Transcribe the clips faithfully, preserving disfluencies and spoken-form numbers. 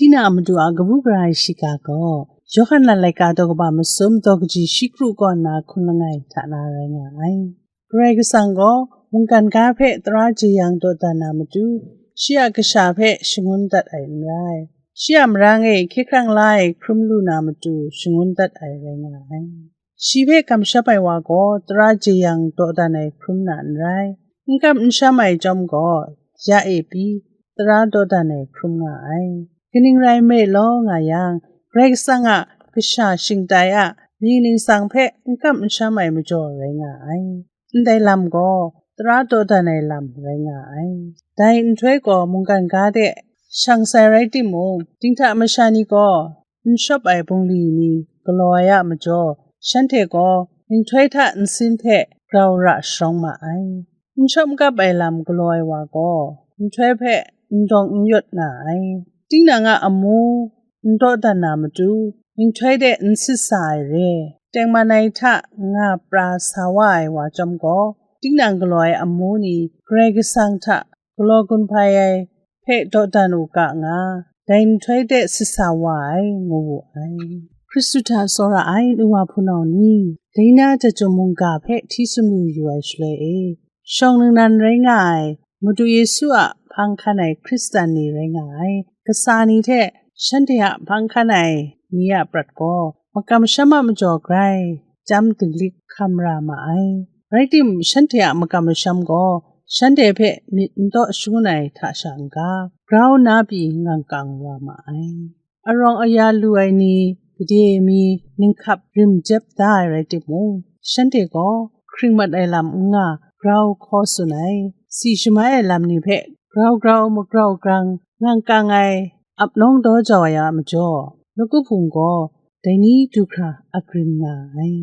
Tinang a matu a kabu gara ai shiga gaw, Yawhan a laika daw kaba masum daw kaji shi kru kaw nna hkun langai hta na rai nga ai. Karai Kasang gaw mungkan ga hpe tara jeyang dawdan na matu, shi a kasha hpe shangun dat ai n rai. Shi a marang e hkye hkrang la ai hkrum lu na matu shangun dat ai rai nga ai. Shi hpe kamsham ai wa gaw tara jeyang dawdan ai hkrum na n rai. N kam n sham ai chyawm gaw, ya e pyi, tara dawdan ai hkrum nga ai. Kaning rai nme law nga yang, Karai Kasang a kasha shingtai a mying ningsang hpe n kam n sham ai majaw rai nga ai. Ndai lam gaw, tara dawdan ai lam rai nga ai. Dai nhtoi gaw mungkan ga de shang sai rai timung, dinghta masha ni gaw n shawp ai bungli ni galaw ai a majaw, shanhte gaw nhtoi hta nsin hpe grau ra sharawng ma ai. N shawp n kap ai lam galaw ai wa gaw, nhtoi hpe n dawng n yawt nga ai. Tinang a amu n dawdan na matu, nhtoi de n sit sa ai re, tengman ai hta nga pra sa wa ai wa chyawm gaw, tinang galaw ai amu ni Karai Kasang hta galaw gun hpai ai hpe dawdan u ga nga, dai nhtoi de sit sa wa ai, ngu wu ai. Hkristu hta tsawra ai nu wa hpunau ni, dai na jahtum mungga hpe hti sumru yu ai shaloi e, shawng ningnan rai nga ai, Madu Yesu a hpang hkan ai Hkristan ni rai nga ai, kasa ni hte shanhte a hpang hkan ai ni a prat gaw, makam masham a majaw grai, chyam dinglik hkam ra ma ai. Rai timung, shanhte a makam masham gaw, shanhte hpe myit n taw shangun ai hta sha n-ga, grau nna pyi ngang kang wa ma ai. Arawng aya lu ai ni, gade mi, ninghkap rim jep da ai rai timung, shanhte gaw hkring mat ai lam n nga, grau hkaw tsun ai, si shamai ai lam ni hpe grau grau magrau grang ngang kang ai, ap nawng daw jau ai a majaw, nawku hpung gaw dai ni du hkra ap rim nga ai.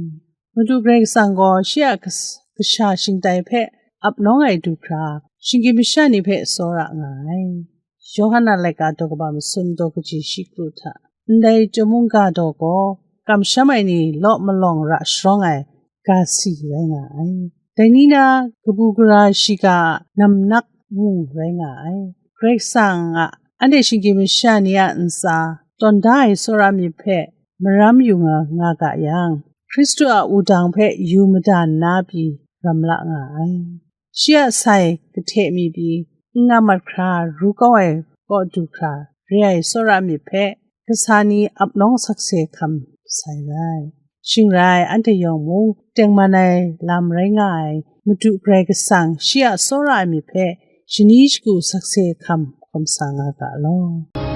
Madu Karai Kasang gaw shi a kas-, kasha shingtai hpe ap nawng ai du hkra, shinggyim masha ni hpe tsawra nga ai. Yawhan a laika daw kaba masum daw kaji shi kru hta, ndai chyum mungga daw gaw, kamsham ai ni law malawng ra sharawng ai ga si rai nga ai. Dai ni na kabu gara shiga a namnak mu rai nga ai. Karai Kasang a anhte shinggyim masha ni a ntsa tawn da ai tsawra myit hpe maram yu nga, nga ga yang, Hkristu a wudang hpe yu mada nna pyi ram la nga ai. Shi a sai kahte mi pyi n nga mat hkra ru kau ai kaw du hkra re ai tsawra myit hpe kasa ni ap nawng sakse hkam sai rai. Shing rai, anhte yawng mung tengman ai lam rai nga ai Madu Karai Kasang shi a tsawra ai myit hpe shani shagu sakse hkam hkawm sa nga ga law.